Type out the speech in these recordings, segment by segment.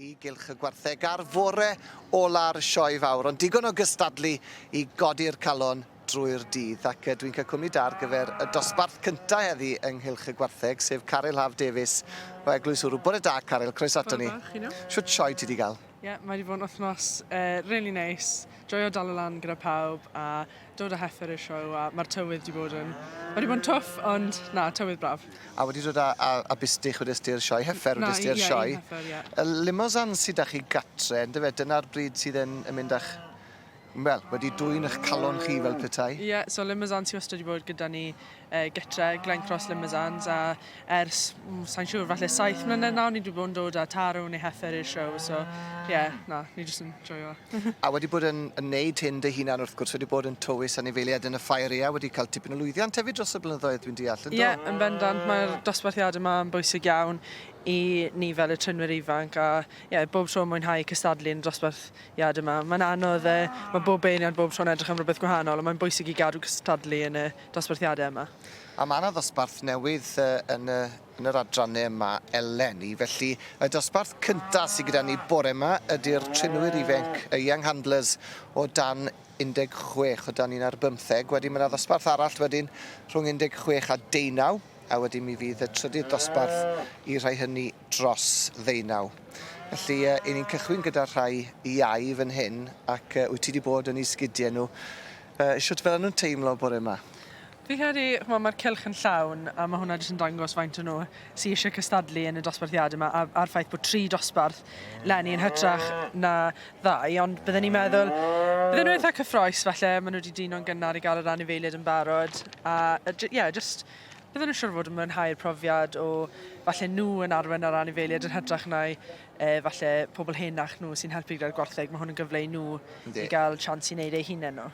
i Gylch y Gwartheg ar fore ola'r Sioe Fawr, ond digon o gystadlu i godi'r calon drwy'r dydd. Ac dwi'n cael cwmni da ar gyfer y dosbarth cyntaf heddi yng Nghylch y Gwartheg, sef Caryl Haf Davies o Eglwys Wrw. Bore da, Caryl, croeso ato ni. Bore da, chi'n iawn? Shwt sioe ti 'di gael? Ie, yeah, mae wedi bod yn wythnos uh, really nice. Joio dal y lan gyda pawb a dod â heffer i'r sioe a mae'r tywydd wedi bod yn... Mae wedi bod yn twff, ond na, tywydd braf. A wedi dod â, â, â bustych wedest ti i'r sioe, heffer wedest ti i'r sioe. Na, ie, heffer, ie. Y Limousin sydd â chi gatre, yndyfe? Dyna'r bryd sydd yn, yn mynd â'ch... Wel, wedi dwyn eich calon chi fel petai. Ie, yeah, so Limousin sydd wastad wedi bod gyda ni uh, gytre, Glencross Limousins, a ers, mm, sa'n siŵr, falle 7 mlynedd nawr, ni wedi bod yn dod â tarw neu heffer i'r show, so ie, yeah, na, ni jyst yn joio. A wedi bod yn, yn neud hyn dy hunan wrth gwrs, wedi bod yn tywys anifeiliaid yn y ffair aeaf, wedi cael tipyn o lwyddiant hefyd dros y blynyddoedd dwi'n deall, yn do? Ie, yn bendant, mae'r dosbarthiadau yma yn bwysig iawn i ni fel y trinwyr ifanc a ie, bob tro mwynhau cystadlu yn y dosbarthiad yma. Mae'n anodd, e, mae bob beirniad bob tro'n edrych am rhywbeth gwahanol, ond mae'n bwysig i gadw cystadlu yn y dosbarthiadau yma. A mae yna ddosbarth newydd yn y yn yr adrannau yma eleni. Felly, y dosbarth cyntaf sydd gyda ni bore yma ydy'r trinwyr ifanc, y Young Handlers o dan 16, o dan 15. Wedyn mae yna ddosbarth arall wedyn rhwng 16 a 19, a wedyn mi fydd y trydydd dosbarth i rhai hynny dros ddeunaw. Felly, i ni'n cychwyn gyda rhai iau fan hyn, ac wyt ti wedi bod yn eu sgidiau nhw. Shwt fyddan nhw'n teimlo bore yma? Fi'n credu, ch'mo', mae'r cylch yn llawn a ma' hwnna jyst yn dangos faint o nhw sy isie cystadlu yn y dosbarthiadau 'ma a a'r ffaith bod tri dosbarth leni yn hytrach na ddau, ond bydden i'n meddwl bydden nhw'n eitha cyffrous falle, maen nhw 'di dino'n gynnar i gael yr anifeiliaid yn barod a ie, jyst bydden nhw'n siŵr o fod yn mwynhau'r profiad o falle nhw yn arwain ar anifeiliaid yn hytrach na'u falle pobl henach nhw sy'n helpu gyda'r gwartheg, mae hwn yn gyfle i nhw i gael chance i wneud eu hunain nhw.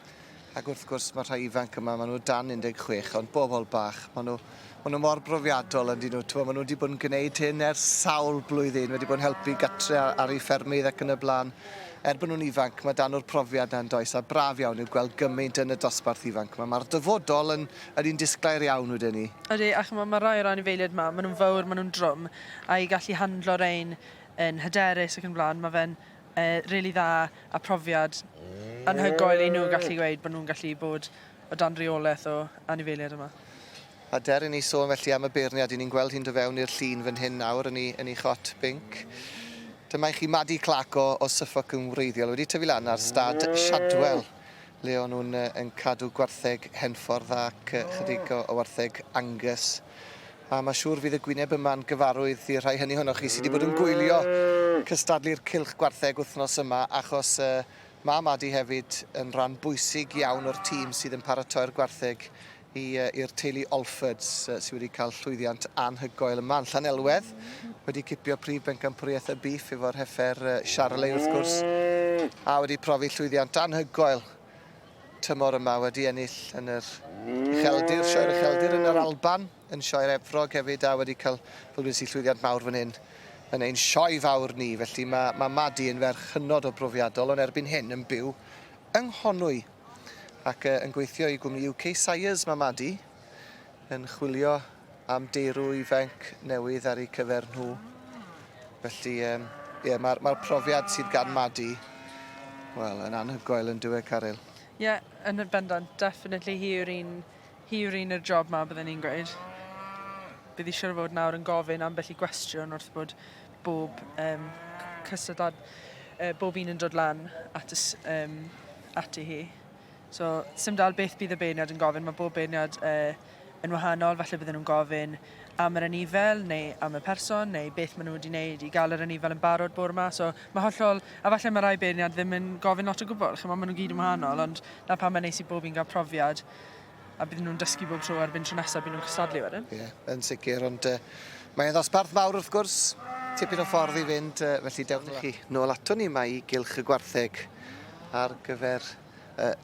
Ac wrth gwrs mae rhai ifanc yma, maen nhw dan 16, ond bobl bach, maen nhw, maen nhw mor brofiadol yn dyn nhw, maen nhw wedi bod yn gwneud hyn ers sawl blwyddyn, wedi bod yn helpu gatre ar, ar eu ffermydd ac yn y blaen. Er bod nhw'n ifanc, mae dan nhw'r profiad na'n does, a braf iawn yw gweld gymaint yn y dosbarth ifanc yma. Mae'r dyfodol yn, yn un disglair iawn wedyn ni. Ydy, ac mae, mae rai o'r anifeiliaid yma, maen nhw'n fawr, maen nhw'n drwm, a i gallu handlo rein yn hyderus ac yn blaen, mae fe'n yy rili dda a profiad anhygoel i nhw gallu gweud bod nhw'n gallu bod o dan reolaeth o anifeiliaid yma. A der i ni sôn felly am y beirniad, 'y ni'n gweld hi'n dod fewn i'r llun fan hyn nawr yn ei, yn ei chot binc. Dyma i chi Maddie Clark o, o Suffolk yn wreiddiol, wedi tyfu lan ar stad Shadwell, le o'n nhw'n yn cadw gwartheg Henffordd ac chydig o, o wartheg Angus. A mae siŵr fydd y gwyneb yma'n gyfarwydd i'r rhai hynny ohonoch chi sydd wedi bod yn gwylio cystadlu'r cylch gwartheg wythnos yma, achos uh, mae Madi hefyd yn rhan bwysig iawn o'r tîm sydd yn paratoi'r gwartheg i'r teulu Olfords uh, sydd wedi cael llwyddiant anhygoel yma yn Llanelwedd, wedi cipio prif bencampwriaeth y beef efo'r heffer uh, Charolais wrth gwrs, a wedi profi llwyddiant anhygoel tymor yma wedi ennill yn yr Ucheldir, Sioe'r Ucheldir yn yr Alban, yn Sioe'r Efrog hefyd, a wedi cael, fel dwedes i, llwyddiant mawr fan hyn yn ein sioe fawr ni. Felly mae, mae Madi yn ferch hynod o brofiadol, ond erbyn hyn yn byw yng Nghonwy ac uh, yn gweithio i gwmni UK Sires mae Madi yn chwilio am deirw ifanc newydd ar eu cyfer nhw. Felly, um, ie, yeah, mae'r mae profiad sydd gan Madi, wel, yn anhygoel yn dywe, Caryl. Ie, yeah, yn y bendant, definitely hi yw'r un, hi yw'r un i'r job ma, bydden ni'n gweud. Bydd hi siŵr o fod nawr yn gofyn ambell i gwestiwn wrth bod bob um, cystadlad, uh, bob un yn dod lan at y, um, ati hi. So, sim dal beth bydd y beirniad yn gofyn, mae bob beirniad uh, yn wahanol, falle bydden nhw'n gofyn am yr anifel neu am y person neu beth maen nhw wedi wneud i gael yr anifel yn barod bore 'ma. So mae hollol... A falle mae rai beirniad ddim yn gofyn lot o gwbl, chimod, maen nhw gyd yn wahanol, ond 'na pam mae'n neis i bob un gael profiad a bydden nhw'n dysgu bob tro erbyn tro nesaf byd nhw'n cystadlu wedyn. Ie, yeah, yn sicr, ond uh, mae'n ddosbarth mawr wrth gwrs, tipyn o ffordd i fynd, uh, felly dewch chi nôl ato ni yma i Gylch y Gwartheg ar gyfer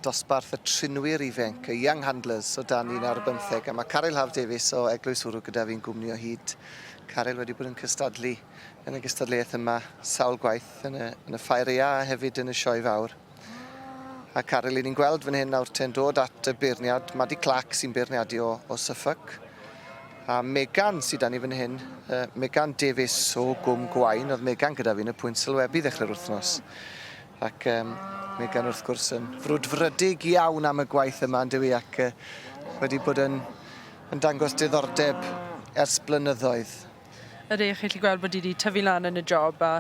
dosbarth y trinwyr ifainc, y Young Handlers, o dan un ar bymtheg. A mae Caryl Haf Davies o Eglwys Wrw gyda fi'n gwmni o hyd. Caryl wedi bod yn cystadlu yn y gystadleuaeth yma sawl gwaith yn y, yn y ffair ea a hefyd yn y sioe fawr. A Caryl, i ni'n gweld fan hyn nawr te'n dod at y beirniad, Maddie Clark sy'n beirniadu o, o Suffolk. A Megan sydd 'da ni fan hyn, uh, Megan Davies o Gwm Gwaun, oedd Megan gyda fi yn y pwynt sylwebu ddechrau'r wythnos. Ac um, Megan wrth gwrs yn frwdfrydig iawn am y gwaith yma yn dywi ac uh, wedi bod yn, yn dangos diddordeb ers blynyddoedd. Ydy, chi'n gallu gweld bod hi wedi tyfu lan yn y job a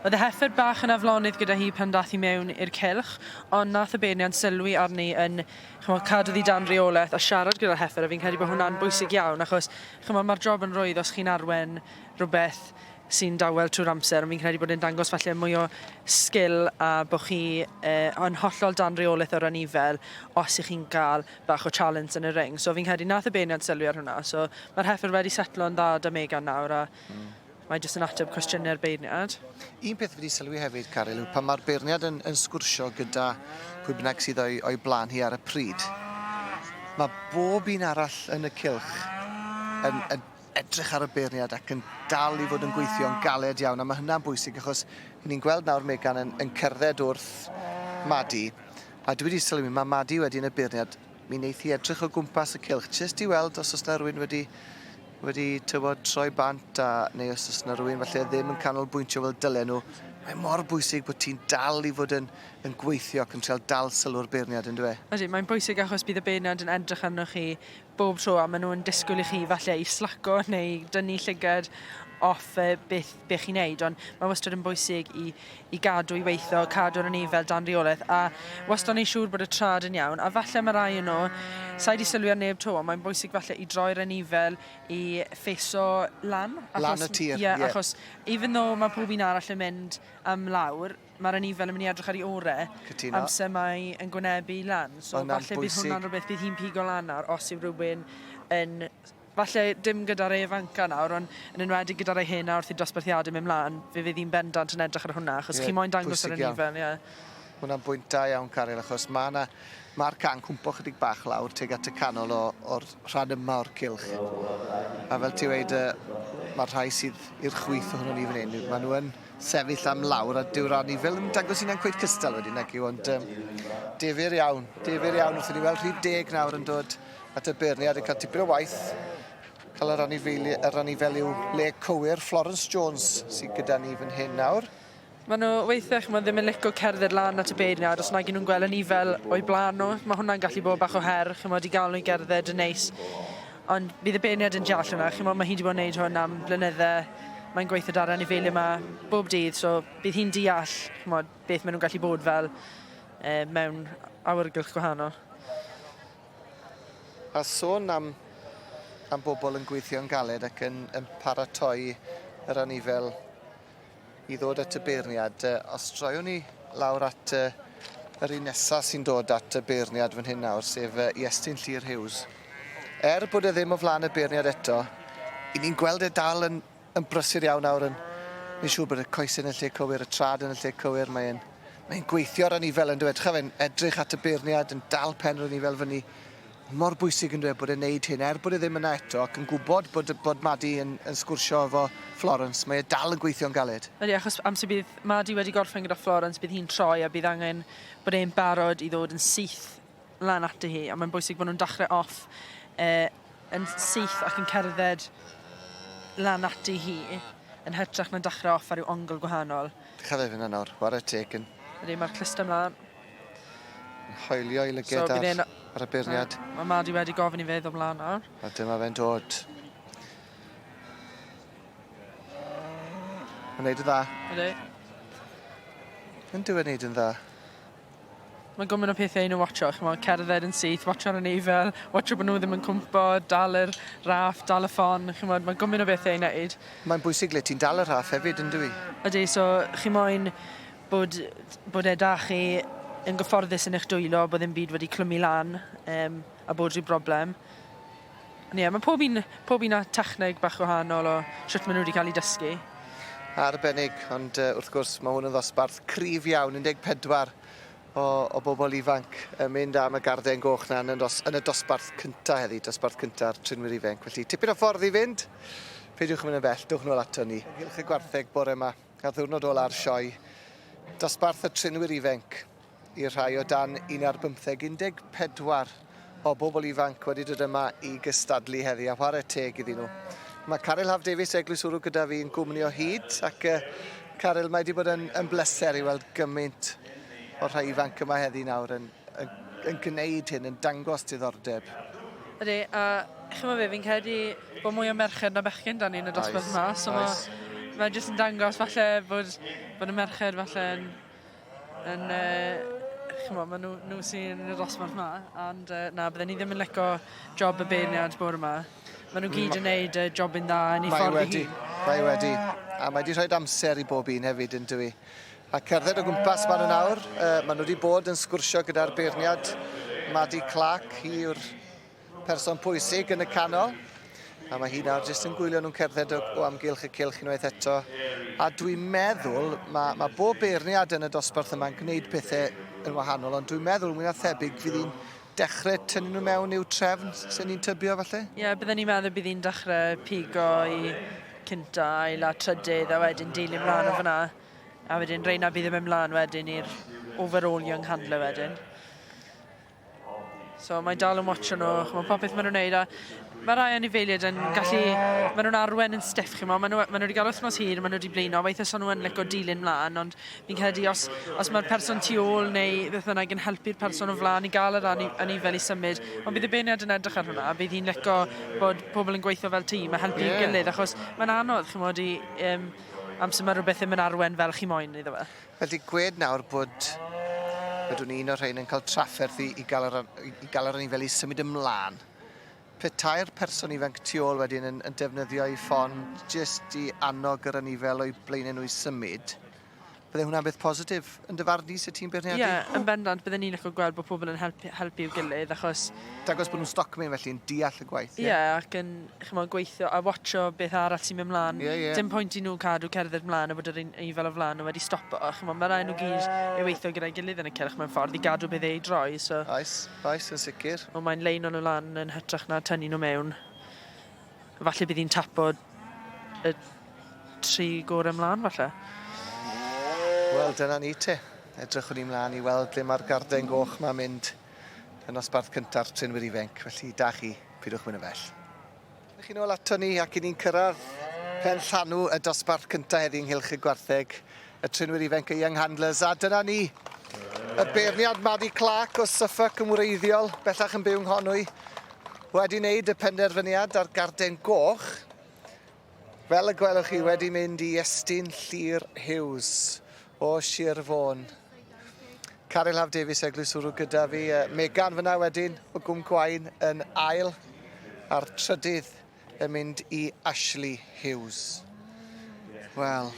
oedd y heffer bach yn aflonydd gyda hi pan dath hi mewn i'r cylch, ond nath y beirniad sylwi arni yn ch'mod, cadw ddi dan reolaeth a siarad gyda'r heffer a fi'n credu bod hwnna'n bwysig iawn achos ch'mod, mae'r job yn rwydd os chi'n arwen rhywbeth sy'n dawel trwy'r amser, ond fi'n credu bod e'n dangos falle mwy o sgil a bod chi yn hollol dan reolaeth o'r anifel os 'y chi'n cael bach o challenge yn y ring. So fi'n credu nath y beirniad sylwi ar hwnna. So mae'r heffer wedi setlo'n dda 'da Megan nawr a mae jyst yn ateb cwestiynau'r beirniad. Un peth fi wedi sylwi hefyd, Caryl, yw pan mae'r beirniad yn, yn sgwrsio gyda pwy bynnag sydd o'i, o'i blaen hi ar y pryd, mae bob un arall yn y cylch yn, yn edrych ar y beirniad ac yn dal i fod yn gweithio'n galed iawn, a mae hynna'n bwysig achos ni'n gweld nawr Megan yn, yn cerdded wrth Madi, A dwi 'di sylwi, mae Madi wedyn y beirniad, mi wneith hi edrych o gwmpas y cylch jyst i weld os oes 'na rywun wedi wedi tywod troi bant a neu os oes 'na rywun falle ddim yn canolbwyntio fel dylen nhw. Mae mor bwysig bod ti'n dal i fod yn yn gweithio ac yn trial dal sylw'r beirniad yndyw e? Ydy, mae'n bwysig achos bydd y beirniad yn edrych arnoch chi bob tro a maen nhw'n disgwyl i chi falle i slaco neu dynnu llygad off beth, be chi'n neud, ond mae wastad yn bwysig i, i gadw i weithio, cadw'r anifel dan reolaeth, a wastad yn siŵr bod y trad yn iawn, a falle mae rai o'n nhw, sa'i di sylwi ar neb to, ond mae'n bwysig falle i droi'r anifel i ffeso lan. Achos, lan y tir, ie. Yeah, achos even though mae pob un arall yn mynd am lawr, mae'r anifel yn mynd i edrych ar ei ore Cytuno. amser mae yn gwynebu lan. So Hwnna'n falle bydd bwysig. hwnna'n rhywbeth bydd hi'n pigo lan nawr os yw rhywun yn... Falle dim gyda'r rei ifanca nawr, ond yn enwedig gyda'r rei hŷn nawr wrth i'r dosbarthiadau mynd mlaen, fe fydd hi'n bendant yn edrych ar hwnna, achos Ie, chi moyn dangos yr pwysig iawn. anifel, ie. Hwnna'n bwynt da iawn, Caryl, achos mae 'na... Mae'r can cwmpo chydig bach lawr tuag at y canol o, o'r rhan yma o'r cylch. A fel ti weud, mae'r rhai sydd i'r chwith ohono ni fan hyn, maen nhw yn sefyll am lawr a dyw'r anifel ddim yn dangos hunan cweit cystal wedyn nag yw, ond um, difyr iawn, difyr iawn wrth i ni weld rhif deg nawr yn dod at y beirniad yn cael tipyn o waith cael yr anifeili, yr anifel i'w le cywir. Florence Jones sydd gyda ni fan hyn nawr. Maen nhw weithiau, chimod, ddim yn lico cerdded lan at y beirniad os nag 'yn nhw'n gweld anifel o'u blaen nhw. Mae hwnna'n gallu bod bach o her, chimod, i gael nhw i gerdded yn neis. Ond bydd y beirniad yn deall hwnna, chimod, mae hi 'di bod yn neud hwn am blynydde. Mae'n gweithio 'da'r anifeiliaid yma bob dydd, so bydd hi'n deall, chimod, beth maen nhw'n gallu bod fel mewn awyrgylch gwahanol. A sôn am am bobl yn gweithio'n galed ac yn yn paratoi yr anifel i ddod at y beirniad. Os troiwn ni lawr at yr un nesaf sy'n dod at y beirniad fan hyn nawr, sef Iestyn Llyr Hughes. Er bod e ddim o flaen y beirniad eto, i ni'n gweld e dal yn, yn brysur iawn nawr yn yn siŵr bod y coesau yn y lle cywir, y trad yn y lle cywir, mae'n mae gweithio ar anifel yn dweud. Fe'n edrych at y beirniad, yn dal pen yr anifel fyny. Mor bwysig yndyw e bod e'n neud hyn, er bod e ddim yna eto ac yn gwybod bod bod Madi yn yn sgwrsio efo Florence, mae e dal yn gweithio'n galed. Ydy, achos amser bydd Madi wedi gorffen gyda Florence, bydd hi'n troi a bydd angen bod e'n barod i ddod yn syth lan ati hi, a mae'n bwysig bod nhw'n dechrau off yn syth ac yn cerdded lan ati hi, yn hytrach na dechrau off ar ryw ongl gwahanol. Drycha fe fyna nawr, ware teg yn... Ydy, mae'r clustau mlaen. Yn hoelio ei lyged so, ar, ar y beirniad. Mae Madi wedi gofyn i fe ddod mlaen nawr. A dyma fe'n dod. Mae'n neud yn dda. Ydy. Yn dyw e'n neud yn dda. Mae gymaint o pethau i nhw watcho, chimod, cerdded yn syth, watcho'r anifel, watcho bod nhw ddim yn cwmpo, dal yr raff, dal y ffon, chimod, mae gymaint o bethau i wneud. Mae'n bwysig le ti'n dal y rhaff hefyd, yn dyw i? Ydy, so chi moyn bod, bod e 'da chi yn gyfforddus yn eich dwylo, bod ddim byd wedi clymu lan a bod rhyw broblem. Ond ie, mae pob un, pob un â techneg bach wahanol o shwt maen nhw wedi cael eu dysgu. Arbennig, ond wrth gwrs mae hwn yn ddosbarth cryf iawn, 14 o, o bobl ifanc yn mynd am y garden goch na yn y, dos, yn y dosbarth cynta heddi, dosbarth cynta'r trinwyr ifanc. Felly tipyn o ffordd i fynd, peidiwch yn mynd yn bell, dewch nôl ato ni. Ynghylch y gwartheg bore yma. Ar ddiwrnod ola'r sioe, dosbarth y trinwyr ifainc i'r rhai o dan un ar bymtheg, 14 o bobl ifanc wedi dod yma i gystadlu heddi, a whare teg iddyn nhw. Mae Caryl Haf Davies Eglwys Wrw gyda fi yn gwmni o hyd, ac uh, Caryl, mae wedi bod yn, yn bleser i weld gymaint o'r rhai ifanc yma heddi nawr yn, yn, yn gwneud hyn, yn dangos diddordeb. Ydy, a chymod fe, fi'n credu bod mwy o merched na bechgyn dan ni yn y dosbarth yma, so mae ma jyst yn dangos falle bod, bod y merched falle yn, yn uh, chymod, maen nhw, nhw sy'n yn y dosbarth yma, ond uh, na, bydden ni ddim yn licio job y beirniad bore yma. Maen nhw gyd yn neud uh, job yn dda yn ei ffordd wedi, mae wedi. A mae wedi rhoi amser i bob un hefyd yn dywi. A cerdded o gwmpas maen nhw nawr. Uh, maen nhw wedi bod yn sgwrsio gyda'r beirniad Maddie Clark. Hi yw'r person pwysig yn y canol. A mae hi nawr jyst yn gwylio nhw'n cerdded o, o amgylch y cylch unwaith eto. A dwi'n meddwl, mae, mae bob beirniad yn y dosbarth yma'n gwneud pethau yn wahanol, ond dwi'n meddwl mwy na thebyg fydd hi'n dechrau tynnu nhw mewn i'w trefn, sy'n ni'n tybio falle? Ie, yeah, bydden ni'n meddwl bydd hi'n dechrau pigo i cynta, ail a trydydd, a wedyn dilyn mlaen o fyna. A wedyn reina bydd yn mynd mlaen wedyn i'r overall young handler wedyn. So mae dal yn watcho nhw, ch'mo' popeth maen nhw'n neud a mae rai anifeiliaid yn gallu, maen nhw'n arwen yn stiff, ch'mo', maen nhw, maen nhw wedi cael wythnos hir, maen nhw wedi blino, weithiau so nhw yn lico dilyn mlaen, ond fi'n credu os, os mae'r person tu ôl neu beth bynnag yn helpu'r person o flaen i gael yr anifel i symud, ond bydd y beirniad yn edrych ar hwnna, a bydd hi'n lico bod pobl yn gweithio fel tîm a helpu'i yeah. gilydd, achos mae'n anodd, ch'mod, i, um, amser mae rhywbeth ddim yn arwen fel chi moyn iddo fe. Felly gwed nawr bod byddwn un o'r rhain yn cael trafferth i, i, gael yr, i gael yr anifel i symud ymlaen. Petai'r person ifanc tu ôl wedyn yn, yn defnyddio ei ffon jyst i annog yr anifel o'i blaenau nhw i symud, bydde hwnna'n beth positif yn dy farn di, sut ti'n beirniadu? Ie, yeah, yn bendant, bydden ni'n licio gweld bod pobl yn helpu, helpu i'w gilydd, achos... Dangos bod nhw'n stockman felly, yn deall y gwaith. Ie, yeah, ac yn ch'mo' gweithio a watsio beth arall sy'n mynd mlan. Ie, ie. Dim pwynt i nhw cadw cerdded mlan a bod yr un un fel o flan nhw wedi stopo. Ch'mo' ma' rai' nhw gyd i weithio gyda'i gilydd yn y cylch mewn ffordd i gadw beth ei droi, so... Oes, oes, yn sicr. Ond mae'n leino nhw lan yn hytrach na tynnu nhw mewn. Falle bydd hi'n tapo y tri gore mlan falle. Wel, dyna ni te. Edrychwn ni mlaen i weld ble mae'r garden goch ma'n mynd yn nosbarth cynta'r trinwyr ifanc. Felly, da chi, pidwch mynd yn bell. Ydych chi'n ôl ato ni ac i ni'n cyrraedd pen llanw y dosbarth cyntaf heddi ynghylch y gwartheg, y trinwyr ifanc, y Young Handlers, a dyna ni, y beirniad Maddie Clark o Suffolk yn wreiddiol, bellach yn byw yng Nghonwy, wedi wneud y penderfyniad ar garden goch, fel y gwelwch chi, wedi mynd i Iestyn Llŷr Hughes o Sir Fôn. Caryl Haf Davies Eglwyswrw gyda fi. Megan fyna wedyn o Gwm Gwaun yn ail a'r trydydd yn mynd i Ashley Hughes. Wel,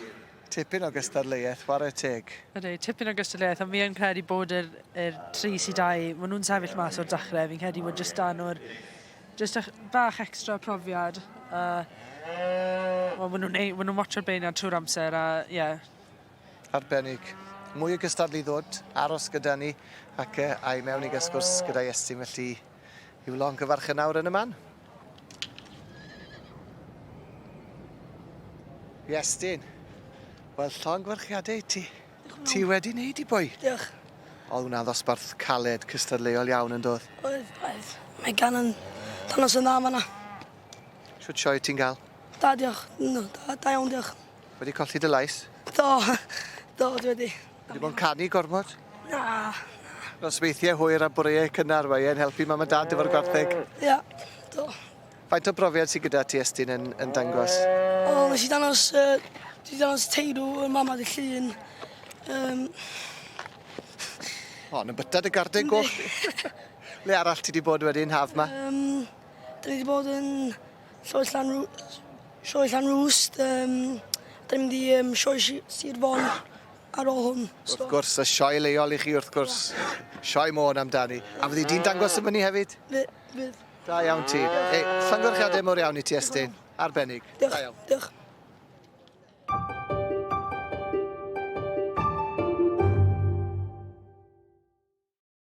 tipyn o gystadleuaeth, whare teg. Ydy, tipyn o gystadleuaeth, ond fi yn credu bod yr, yr tri sydd dau, maen nhw'n sefyll mas o'r dechrau, fi'n credu bod jyst dan nhw'r, jyst bach extra profiad, a wel, maen nhw'n maen nhw'n watcho'r beirniad trwy'r amser, a ie. Yeah. Arbennig. Mwy o gystadlu i ddod, aros gyda ni, ac uh, a i mewn i gael sgwrs gyda Iestyn, felly i'w longyfarch yn nawr yn y man. Iestyn, wel llongyfarchiadau i ti. Ti wedi wneud i boi. Diolch. Oedd hwnna'n ddosbarth caled, cystadleuol iawn yn doedd? Oedd, oedd. Mae gan yn dangos yn dda fanna. Shwt sioe ti'n gael? Da, diolch. No, da, da iawn, diolch. Wedi colli dy lais? Do, do, dwi wedi. Wedi bod yn canu gormod? Na, na. Nosweithiau hwyr a boreau cynnar, mae e'n helpu mam a dad efo'r gwartheg. Ia, do. Faint o brofiad sydd gyda ti Estyn yn, yn dangos? O, nes i dangos, uh, dwi dangos teirw yn mama dy llun. Um, o, yn byta dy garden goch. Le arall ti wedi bod wedyn, haf ma? Um, dwi wedi bod yn Sioe Llan, Sioe Llanrwst, um, da ni'n mynd i um, Sioe Sir Fon ar ôl hwn. So. Wrth gwrs, y sioe leol i chi wrth gwrs. Sioe Môn amdani. A fyddi di'n dangos y fyny hefyd? Fydd. Da iawn ti. Ei, llongyfarchiadau mawr iawn i ti, Estyn. Arbennig. Diolch. Da iawn. Diolch.